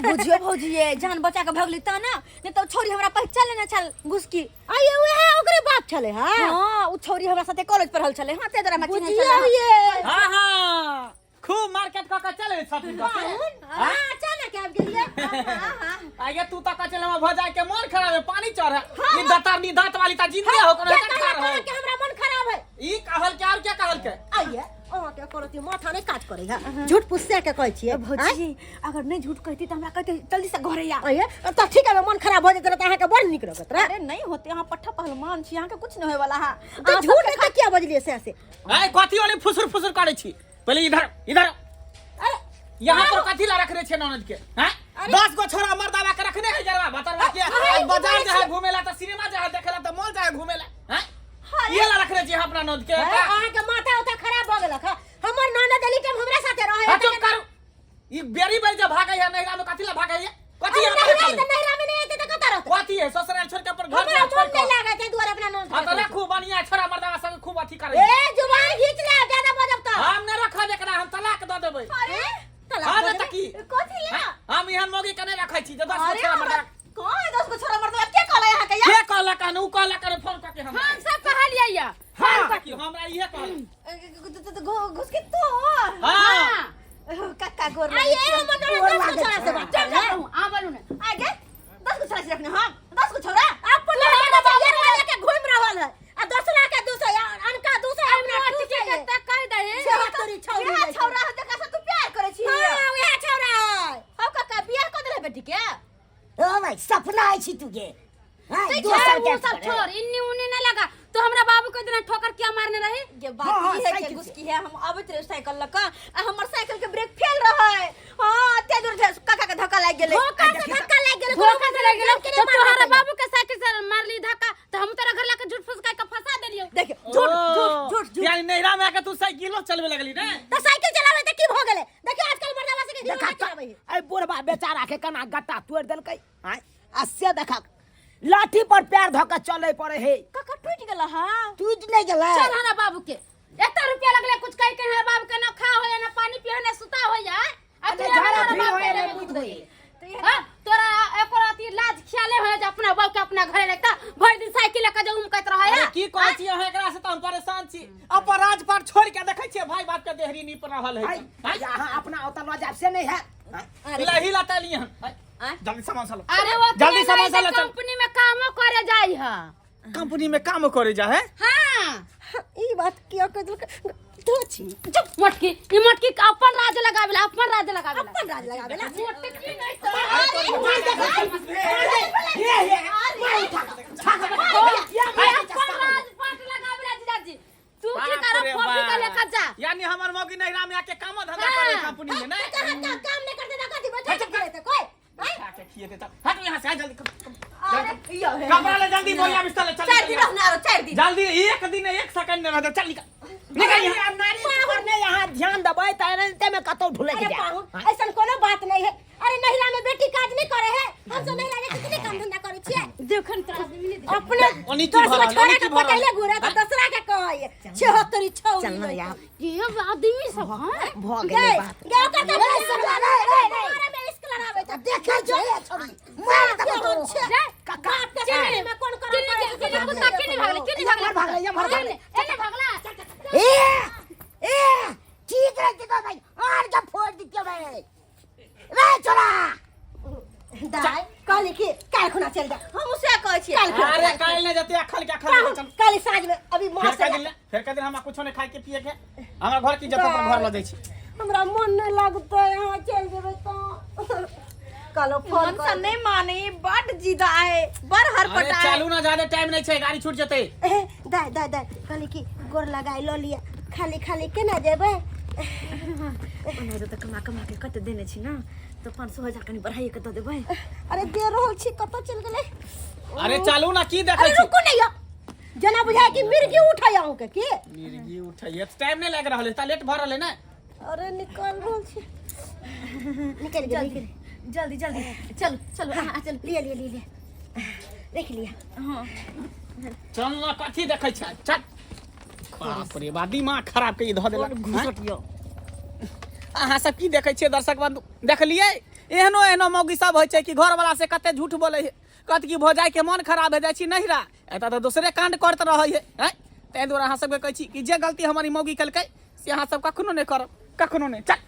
बुझियो भौजी ये जान बचा के भगली त ना, नहीं तो छोरी हमरा पहचान लेने छल घुसकी। आइए उहे ओकरे बाप छले। हां हां, उ छोरी हमरा साथे कॉलेज पढ़ल छले। हां, ते हमरा चिन्है बुझियो छले। ये हाँ हाँ, खूब मार्केट कऽ के चले शॉपिंग कऽ के। हां, अचानक आबि गेलियै। हां हां। आगे तू तो कहे हम भऽ जाए के मन खराब है, पानी चढ़ है। ई दतारनी दांत वाली ता जिंदे हो कोनो के खा कहलक रहे। अहाँके हमरा मन खराब है? ई कहल के और क्या कहल के? आइए अहाँके करती माथा नहि काज करै है, झूठ पुस्से के कहै छियै। भौजी, अगर नहीं झूठ कहती तो हमरा कहते जल्दी से घरे आ। आइए तऽ ठीक है, मन खराब भऽ जेतै तऽ अहाँके बड़ नीक लगत रहे। अरे नहीं होते, अहाँ पट्ठा पहलवान छी, अहाँके कुछ नहीं होय वाला है। तऽ झूठ नहि तऽ किया बजलियै से से? ए कथी वाली फुसुर फुसुर करै छी? पहिले इधर इधर। अरे यहाँ पर कथी ला रखने छे ननद के? हैं, 10 गो छोरा मर्दावा के रखने है जरवा बतरवा के। आज बाजार जाए घूमेला त सिनेमा जाए देखेला त मॉल जाए घूमेला। हैं, ये ला रखने छी अपना ननद के? हे, अहाँके माथा उथा खराब भऽ गेलक हँ? हमर ननद एली टाइम हमरा साथे रहै। हाँ, चुप करू। ई बेरी बेरी जे भागै है नैहरा में, कथी ला भागै है? कथी अरे यहाँ पर नैहरा रखल तऽ है? नैहरा में नहि एतै तऽ कतऽ रहतै? कथी है ससुराल छोड़ के अपन घर हमरा छोड़ मन के? नहि लागत है दुआरे अपना ननद हाँ के तो रखै छी। खूब बढ़िया छोरा मर्दावा संग खूब अथी करै। ए, जुबान घीच ले, ज्यादा बजब तऽ। हम नहि रखब एकरा, हम तलाक दऽ देबै। अरे तलाक हाँ दऽ ने देबै? तऽ की? कथी ले? हाँ, हम एहन मौगी के नहि रखै छी जे 10 गो अरे छोरा हमरा मर्दावा। कौन है 10 गो छोरा मर्दवा? के कहला यहाँ के यार? के कहलक हन? उ कहलक हन फोन कऽ के हमरा। हम सब कहलियै या। हाँ, की हमरा इहे कहलक। घुस के तू? हाँ। कक्का गोर आइए हमर ननद 10 गो छोरा से बात चल करै है। चल, आ बोलू ने। आगे 10 गो छोरा से रखने हम 10 गो छोरा। अपन ननद के ये लेके घूम रहल है आ दोसरा के 200, अनका 200, अपना मोटकी 200। के तऽ कहि दही। छिहत्तरी छौरी इएह जाइ छै। छौरा है जकरा से तू प्यार करै छी? हाँ, उएह छौरा है। हौ कक्का, बियाह कऽ देले बेटी के? ओ भाई, सपना आई छी तू के हाँ, तै दोसर छोड़ के उ सब छोड़, इन्नी उन्नी न लगा। तो हमरा बाबू के दिना ठोकर किया मारने रही? ये बात हाँ, हाँ, ई है के साइकिल से। गुस्की है, हम आबैत रहे साइकिल लऽ कऽ आ हमर साइकिल के ब्रेक फेल रहै। हाँ, एते दूर से काका के धक्का लागि गेलै। धोखा से धक्का लागि गेलै। धोखा से लागि गेलौ। के तो तोहरा मारलकै। बाबू के साइकिल से मारली धक्का तो हम तोरा घर लाके झूठ फूस के फंसा देलियौ। देखियौ, झूठ झूठ झूठ झूठ। यानी नैहरा में आके तू साइकिलो चलबे लगली ने? तऽ साइकिल चलाबै तऽ की भऽ गेलै? देखियौ, आजकल मर्दावा सबके हीरो देखा नहि चलाबै है। एहि बुढ़बा बेचारा के केना गट्टा तोड़ि देलकै आँय, आ से देखक लाठी पर पैर धऽ के चले पड़े हे। काका, टूटि गेल हाँ? टूटि नहि गेलै। चल हमरा बाबू के एते रुपया लगले कुछ कह के हमरा बाबू के ना खा होया, ना पानी पियो, ना सुता होया आ तू अरे हमरा झाड़ा बाप फ्री के होया लेबे रे, बुझ बुझ गई। हाँ, तोरा एको राती लाज ख्याले होय जे अपना बाप के अपना घरे लगता भरि दिन साइकिल लके जे उमकैत रहै। अरे की कहै छी अहाँ, एकरा से तऽ हम परेशान छी। अपन राजपाट छोड़ के देखै छियै भाई बाप के देहरी नीप रहल है। आइ, अहाँ अपना ओतऽ लऽ जायब से नहि हैत। लही लतलियै हन। आँय? जल्दी सामान सब अरे वो जल्दी सामान सब ले चल। कंपनी में कामो करे जाई है। कंपनी में काम करे जा है? हाँ। ई बात किया कह देलकै तो छी? चुप मोटकी, ई मोटकी के अपन राज लगावेला, अपन राज लगावेला। अपन राज लगावेला। मोटकी नहीं तो अपन राज पाट लगावेला। जीजाजी, तू की बाप कर रे कॉफी का बाप। लेकर जा। यानी हमर मौगी नैहरा में आके कामो धंधा करे कंपनी में नहीं? कहाँ काम काम नहीं करते ना, कथी बैठा के खिलेते कोई? बैठा के खिएते चल, हट यहाँ से आ जल्दी। अरे यो हे। कपड़ा ले जल्दी, बोरिया बिस्तर ले चल। 4 दिन रहना आरो 4 दिन। जल्दी, एक दिन एक सेकंड नहीं रहता। चल निकल निकल यहाँ। नारी पर नहि अहाँ ध्यान देबै तऽ एनाहिते मे कतौ ढुलकि अरे जायत। पाहुन, ऐसन कोनो बात नहीं है। अरे नहिरा में बेटी काज नहीं करे है? हम सब नहिरा में कितने काम धंधा करे छियै। देखन तोरा आदमी नहीं देख। अपने ओनी की 10 गो भरल, छोरा ओनी के की भरल? पटैले घूरे तऽ दोसरा के कहै 76 छौरी। चल ना यार। ये आदमी सब हाँ भऽ गए गेलै बात। गए ओकर तऽ रे, रे, रे, रे, रे। मारे में इश्क लड़ाबै तऽ देखै छै हे छौरी, मारि देबौ तोरो। जा। कक्का बाप के सामने में कोन करम किन्नी करे छै? किन्नी कुत्ता किन्नी भागले, किन्नी भागले? एम्हर भागलै, एम्हर भागलै। एने भागला। ए ए, ठीक रह दितो भाई, आर के फोड़ दितियो भाई रे छोरा। दाइ, कहली कि काल्हि खुना चलि जा। हम उसे कहै छियै। काल्हि खुना। अरे काल नहीं जाते, अखल के अखल पाहुन, चल। काल्हि साँझ में अभी फेर माँ का दिन ले, फेर का दिन हमरा कुछो नहीं खाए के पिए के, हमरा घर की इज्जत अपन घर ल जाइ छी। हमरा मन नहीं लगतै, यहाँ चलि जेबै तऽ कहलो फोन मन से नहीं माने, बड जिदा है, बड़ अरे हरपटा है। चालू ना, ज्यादा टाइम नहीं छै, गाड़ी छूट जेतै। ए, दाइ दाइ दाइ, कहली कि गोर लगाइ लऽ लिअ, खाली खाली केना जेबै? ओनाहितो तऽ कमा कमा के कते देने छी ना, तऽ 500 1000 कनि बढ़ाइए के दऽ देबै। अरे दे रहल छी, कतऽ चलि गेलै? अरे चालू ना, की देखै अरे छी? रुकू नहीं यौ, जेना बुझाय कि मिर्गी उठै अहूँके की। मिर्गी उठैए, टाइम नहीं लागि रहल है, ता लेट भऽ रहल है ने। अरे निकल रहल छी, निकल गेल, निकल। जल्दी जल्दी चलू चलू, अहाँ चलू। लिअ लिअ लिअ लिअ, देख लिअ। हाँ। चल ना, कथी देखै छै? चल। बाप रे बा, दिमाग खराब के ई धऽ देलक। घुसट यौ। अहाँ सब की देखै छियै दर्शक बंधु? देखलियै एहनो एहनो मौगी सब होइ छै कि घरवाला से कते झूठ बोलै है, कहत कि भौजाई के मन खराब भए जाइ छी नहिरा, एतऽ तऽ दोसरे कांड करत रहै है। आँय, ताहि दुआरे अहाँ सबके कहै छी कि जे गलती हमर ई मौगी केलकै से अहाँ सब कखनो नहि करब, कखनो नहि। चल।